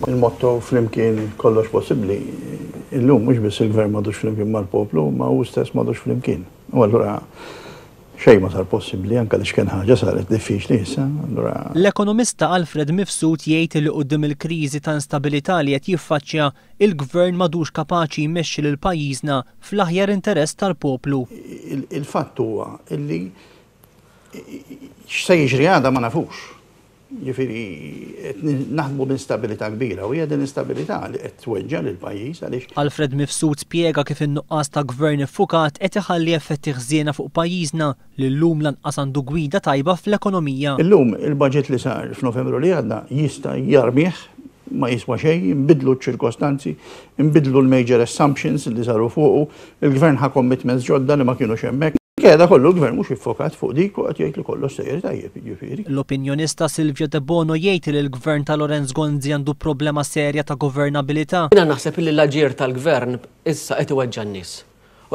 Il-motto "Flimkien kollox possibbli", illum mhux biss il-gvern m'għadux flimkien mal-poplu, ma hu stess m'għadux flimkien. U allura xejn ma sar possibbli, anke li x'kien ħaġa saret diffiċli issa, allura. L-ekonomista Alfred Mifsud jgħid li quddiem il-kriżi ta' instabilità li qed jiffaċċja, il-gvern m'għadux kapaċi jmexxi lil pajjiżna fl-aħjar interess tal-poplu. Il-fatt huwa illi x'se jiġri għada ma nafux. Jiġifieri qed naħdmu b'instabilità kbira u hija din l-instabilità li qed tweġġa' lill-pajjiż għaliex. Alfred Mifsud spjega kif in-nuqqas ta' gvern iffukat qed iħalli effetti ħżiena fuq pajjiżna li llum lanqas għandu gwida tajba fl-ekonomija. Illum il-budget li sar f'Novembru li għadda jista' jarmih, ma jiswa xejn, inbidlu ċ-ċirkostanzi, inbidlu l-major assumptions li saru fuqu, il-gvern ħa commitments ġodda li ma kienux hemmhekk. Minkejja kollu l-gvern mhux iffokat fuq dik u qed jgħid li kollox sejjer tajjeb, jiġifieri. L-opinjonista Silvio Debono jgħid li l-gvern ta' Lawrence Gonzi għandu problema serja ta' governabilità. Jiena naħseb li l-aġir tal-gvern issa qed iweġġa' n-nies.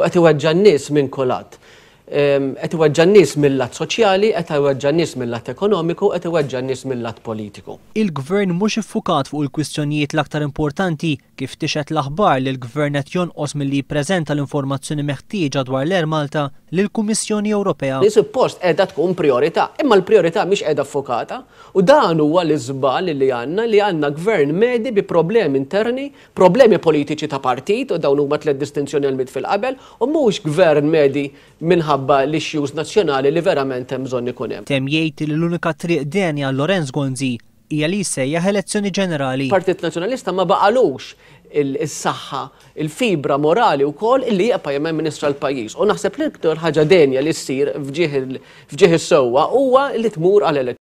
U qed iweġġa' n-nies minn kulħadd. Qed iweġġa' n-nies mill-lat soċjali, qed iweġġa' n-nies mill-lat ekonomiku, qed iweġġa' n-nies mill-lat politiku. Il-gvern mhux iffukat fuq il-kwistjonijiet l-aktar importanti, kif tixhed l-aħbar li l-gvern qed jonqos milli jippreżenta l-informazzjoni meħtieġa dwar l-Air Malta lill-Kummissjoni Ewropea. Li suppost qiegħda tkun priorità, imma l-priorità mhix qiegħda ffokata u dan huwa l-iżball li għandna, li għandna gvern medi bi problemi interni, problemi politiċi ta' partit, u dawn huma tliet distinzjoni għal fil-qabel, u mhux gvern medi minħabba l-issues nazzjonali li verament hemm bżonn ikun hemm. Temm jgħid li l-unika triq denja għal Lawrence Gonzi hija li jsejjaħ elezzjoni ġenerali. Partit Nazzjonalista ma baqalux il-saħħa, il-fibra morali wkoll illi jibqa' jamministra l-pajjiż. U naħseb li l-iktar ħaġa denja li ssir f'ġieħ is-sewwa huwa li tmur għal elezzjoni.